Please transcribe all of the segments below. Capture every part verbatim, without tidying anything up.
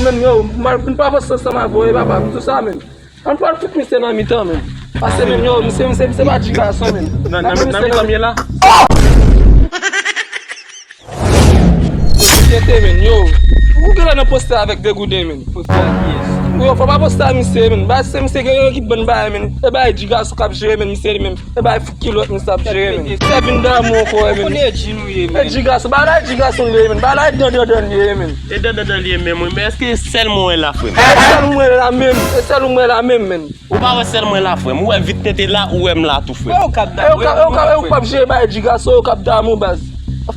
Menm yo, m pa poste ansanm avè w, papa, m di w sa, menm. Ann pran tout misye nan mitan, menn. Pase, menn, yo, misye, misye, misye pa ti gason, menn. Nan, nan, nan mitan m ye la. Tete, menn, yo. Ou genlè nan poste avèk Degouden, menn. Poste ak kiyès? Yo, fò pa poste a misye, menn. Baz, se misye gen yon ekip bann bagay, menn. E bay ti gason k ap jere, menn, misye li menm. E bay fout kilòt misye ap jere, menn. Se vin damou ankò, menn. Konnen Edjin ou ye, menn. Edjin gason, bagay la Edjin gason li ye, menn. Bagay la dan dan dan li ye, menn. E dan dan dan li ye menm, wi. Men èske e sèl mwen wè la, frè m? E sèl mwen la menm, e sèl mwen la menm, menn. Ou pa wè sèl mwen la, frè m. Ou wè vit tete la, ou wè m la tou, frè m. Ou k ap damou, ou k ap jere bay Edjin gason, ou k ap damou, baz.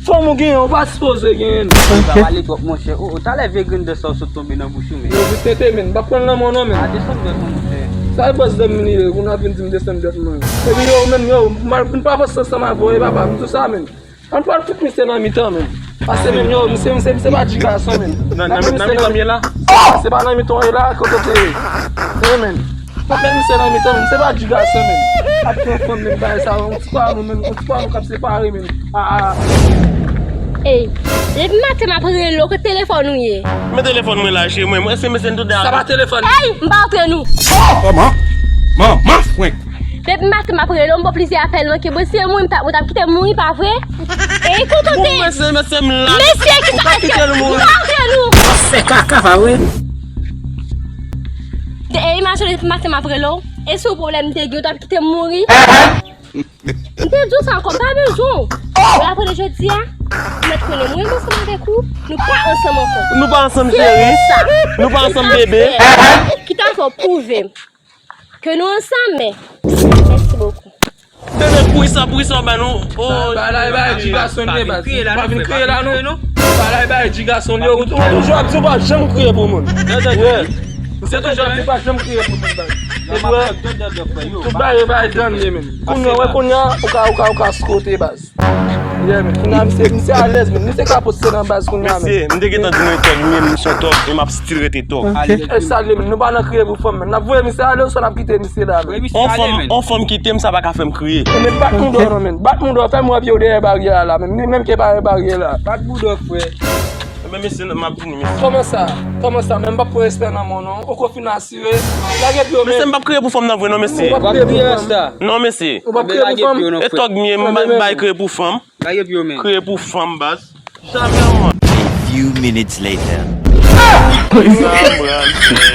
Fanm ou genyen, ou pa sipoze genyen l. Ou pa pale twòp, monchè. O, o, talè vye grenn dan sa w sot tonbe nan bouch ou, menn. Yo, vit tete, menn. M p ap pran l nan men w non, menn. A desann dwèt mwen, monchè. Sa e bòs dan m li ye, ou n ap vin di m desann dwèt mwen. Epi yo, menn, yo, m pa poste ansanm avè w, e papa, m di w sa, menn. Ann pran tout misye nan mitan, menn. Pase, menn, yo, misye, misye, misye pa ti gason, menn. Nan, nan, nan mitan m ye la. Se pa nan mitan w ye la, kote w te ye. Wi, menn. Ann met misye nan mitan, menn. Se pa ti gason, menn. Ap pran fanm, menn, bagay sa, yon ti pa nou, menn, yon ti pa nou k ap separe, menn. A, a. Ey, depi maten m ap rele w, kote telefòn ou ye? Men telefòn mwen la, cheri mwen. Mwen se mesye n tou de. Sa pa telefòn. Ey, m pa antre nou. Kòman? Manman frenk. Depi maten m ap rele w, m ba w plizyè apèl manke. Mwen se mouri, mwen t ap kite mouri, pa vre? Ey, kontante. Bon, mwen se mesye m la. Mesye, ki sa mesye? M pa antre nou. Fè kaka, pa vre? Ey, imajine depi maten m ap rele w. E si w pwoblèm m te gen, w t ap kite m mouri? M te di w sa ankò, m pa bezwen w. Ou apre jodi a, ou mèt konnen mwen menm ansanm avèk ou, nou pa ansanm ankò. Nou pa ansanm, cheri. Nou pa ansanm, bebe. Ki ta fè w pwouve m ke nou ansanm, men. Mèsi bokou. Bebe, pouri sa, pouri sa w ba nou. Bagay la e bagay ti gason li ye, baz. Pa vin kriye la non. Bagay la e bagay ti gason li ye. Ou toujou ap di w pa janm kriye pou moun. Misye toujou ap di w pa janm kriye pou moun, baz. Tout bagay e bagay dan li ye, menn. Kounye a, wè, kounye a, ou ka, ou ka, ou ka skote, baz. Yeah, menn. Kounye a, misye, misye alèz, menn. Misye ka poste nan baz kounye a, menn. Mesye, m te gentan di nou e tòg, men m se yon tòg, e m ap still rete tòg. E sa l ye, menn. Nou pa nan kriye pou fanm, menn. N ap voye misye ale, oswa n ap kite misye la, menn. On fanm, on fanm kite m, sa pa ka fè m kriye. Menn, bat mouda w non, menn. Bat mouda w, fè m wè pye w dèyè baryè a la, menn. Menm ke pa gen baryè la. Bat mouda w, frè. Ebyen, mesye, m ap vini, mesye. Kòman sa? Kòman sa? Men m p ap pran respè nan men w non. Ou ko fin asire. Lage pye w, men. Mesye, m p ap kriye pou fanm nan vre non, mesye. Ou p ap kriye pou fanm. Non, mesye. Ou p ap kriye pou fanm. E tòg m ye, m bay kriye pou fanm. Lage pye w, men. Kriye pou fanm, baz. Jamè, man. A few minutes later. Sa pral fè.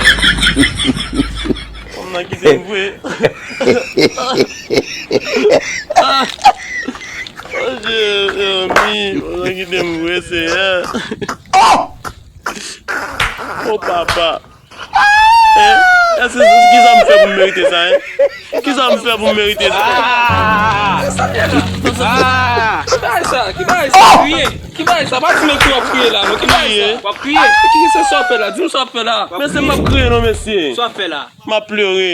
Fanm nan kite m vre. Ah! Oh, Jezemi, fanm nan kite m vre, Seyè. Oh, papa. Hein? Èske, kisa m fè pou m merite sa, hein? Kisa m fè pou m merite sa? Ah! Ki bagay sa? Ki bagay sa? Kriye. Ki bagay sa? Pa di m ki w ap kriye la, non. Ki bagay sa? W ap kriye? Ki, ki se sa w ap fè la? Di m sa w ap fè la. Men se m ap kriye non, mesye. Sa w ap fè la? M ap plere.